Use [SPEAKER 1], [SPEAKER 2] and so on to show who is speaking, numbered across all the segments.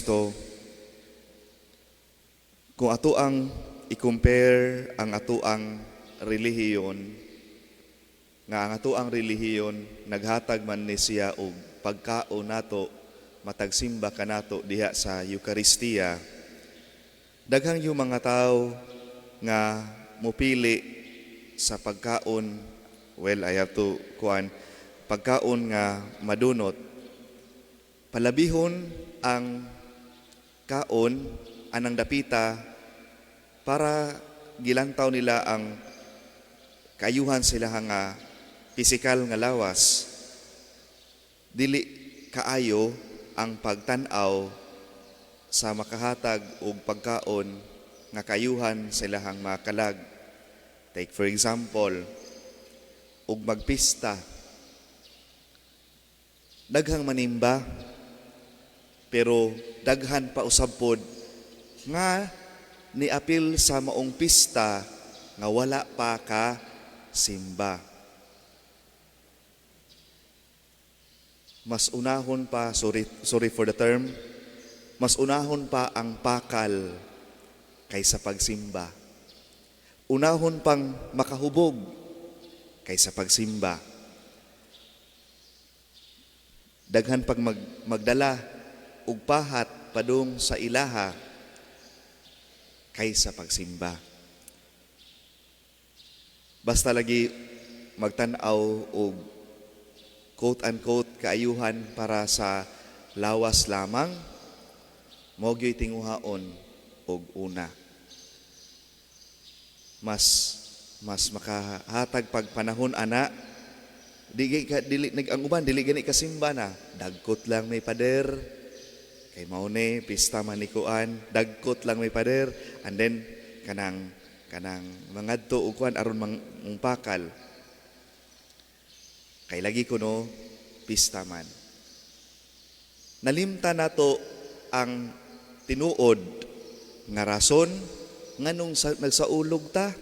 [SPEAKER 1] Kristo, kung ato ang i-compare ang ato ang relihiyon, nga ang ato ang relihiyon naghatag man ni siya og pagkaon nato matag simba kanato diha sa Eukaristiya, daghang yung mga tao nga mupili sa pagkaon, well, I have to kuan, pagkaon nga madunot, palabihon ang kaon anang dapita para gilantaw nila ang kaayuhan sila nga pisikal nga lawas. Dili kaayo ang pagtan-aw sa makahatag og pagkaon nga kaayuhan sa ilahang mga kalag. Take for example, og magpista, daghang manimba, pero daghan pa usab pod nga niapil sa maong pista nga wala pa ka simba. Mas unahon pa, sorry, sorry for the term, mas unahon pa ang pakal kaysa pagsimba. Unahon pang makahubog kaysa pagsimba. Daghan pag magdala og pahat padung sa ilaha kaysa pagsimba. Basta lagi magtan-aw og quote unquote kaayuhan para sa lawas lamang, mao gyud tinguhaon og una. Mas makahatag pag panahon ana, di ka dili nag ang uban dili gani kasimba na, dagkot lang may pader kay mao ni pista man ni kuan, dagkot lang may pader, and then kanang mangadto og kuan aron mangpakal kay lagi kuno pista man. Nalimta nato ang tinuod nga rason nganong nagsaulog ta.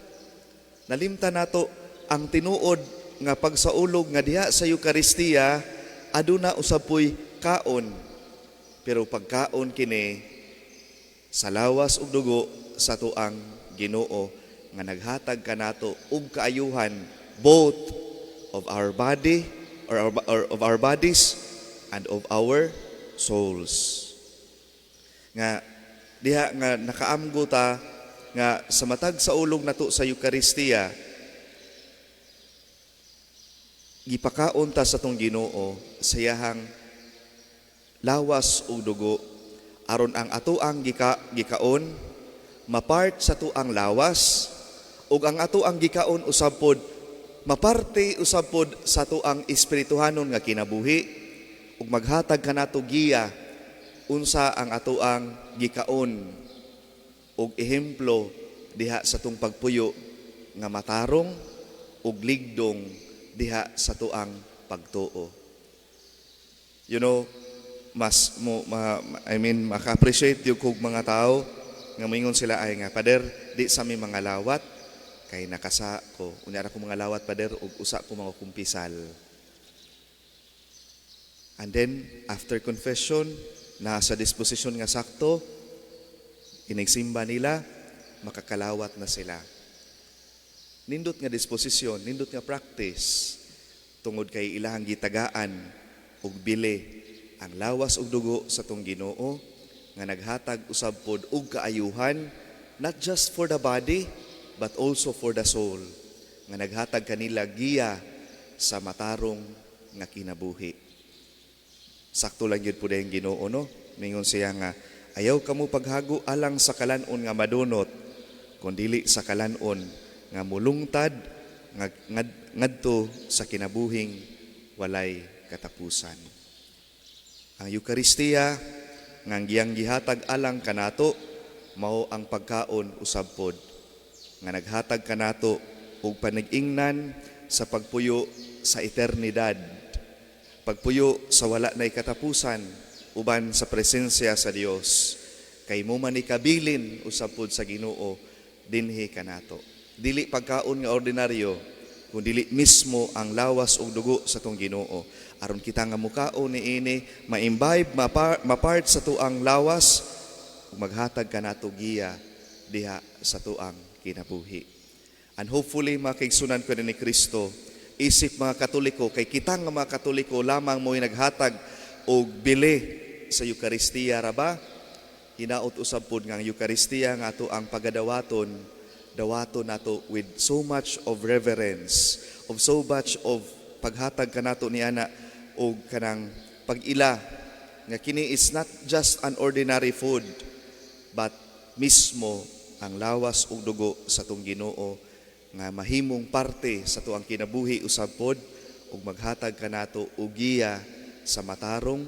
[SPEAKER 1] Nalimta nato ang tinuod nga pagsaulog nga diha sa Eukaristiya aduna usab poy kaon, pero pagkaon kini sa lawas ug dugo sa tuang Ginoo nga naghatag kanato og kaayuhan both of our body or of our bodies and of our souls. Nga diha nga nakaamgo ta nga sa matag saulog nato sa Eukaristiya, gipakaon ta sa tong Ginoo sa iyahang lawas ug dugo aron ang atoang gikaon mapart sa tuang lawas ug ang atoang gikaon usab pod maparte usab pod sa tuang espirituhanon nga kinabuhi ug maghatag kanato giya unsa ang atoang gikaon ug ehemplo diha sa tung pagpuyo nga matarong ug ligdong diha sa tuang pagtuo. Mas mo ma, I mean, maka-appreciate yung kog mga tao nga moingon sila ay nga, "Pader, di sa mi mga lawat kay nakasa ko. Unya ra ko mga lawat, pader, ug usa ko mga kumpisal." And then after confession, nasa disposisyon nga sakto, inigsimba nila, makakalawat na sila. Nindot nga disposisyon, nindot nga practice tungod kay ilahang gitagaan og bili ang lawas ug dugo sa tong Ginoo nga naghatag usab pod og kaayuhan not just for the body but also for the soul, nga naghatag kanila giya sa matarong nga kinabuhi. Sakto lang yun po ang Ginoo, no? Mingon siya nga, "Ayaw kamo paghago alang sa kalanon nga madunot, kun dili sa kalanon nga mulungtad ngadto sa kinabuhing walay katapusan." Ang Eukaristiya nga giyang gihatag alang kanato mao ang pagkaon usab pod nga naghatag kanato og panag-ingnan sa pagpuyo sa eternidad. Pagpuyo sa wala nay katapusan uban sa presensya sa Dios. Kay mo man ikabilin usab pod sa Ginoo dinhi kanato. Dili pagkaon nga ordinaryo. Kung dili mismo ang lawas ug dugo sa atong Ginoo. Aron kita nga mukaon niini, ma-imbibe, mapart sa atuang lawas ug maghatag kanato giya diha sa atuang kinabuhi. And hopefully, mga kaigsunan ko ni Kristo, isip mga Katoliko, kay kita nga mga Katoliko lamang mo'y naghatag og bili sa Eukaristiya ra ba? Hinaot usab pod nga ang Eukaristiya nga ato ang pagadawaton, dawaton nato with so much of reverence, of so much of paghatag kanato ni ana og kanang pag-ila nga kini is not just an ordinary food but mismo ang lawas ug dugo sa atong Ginoo nga mahimong parte sa atuang kinabuhi usab pod ug maghatag kanato og giya sa matarong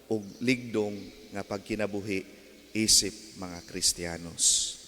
[SPEAKER 1] ug ligdong nga pagkinabuhi isip mga Kristiyanos.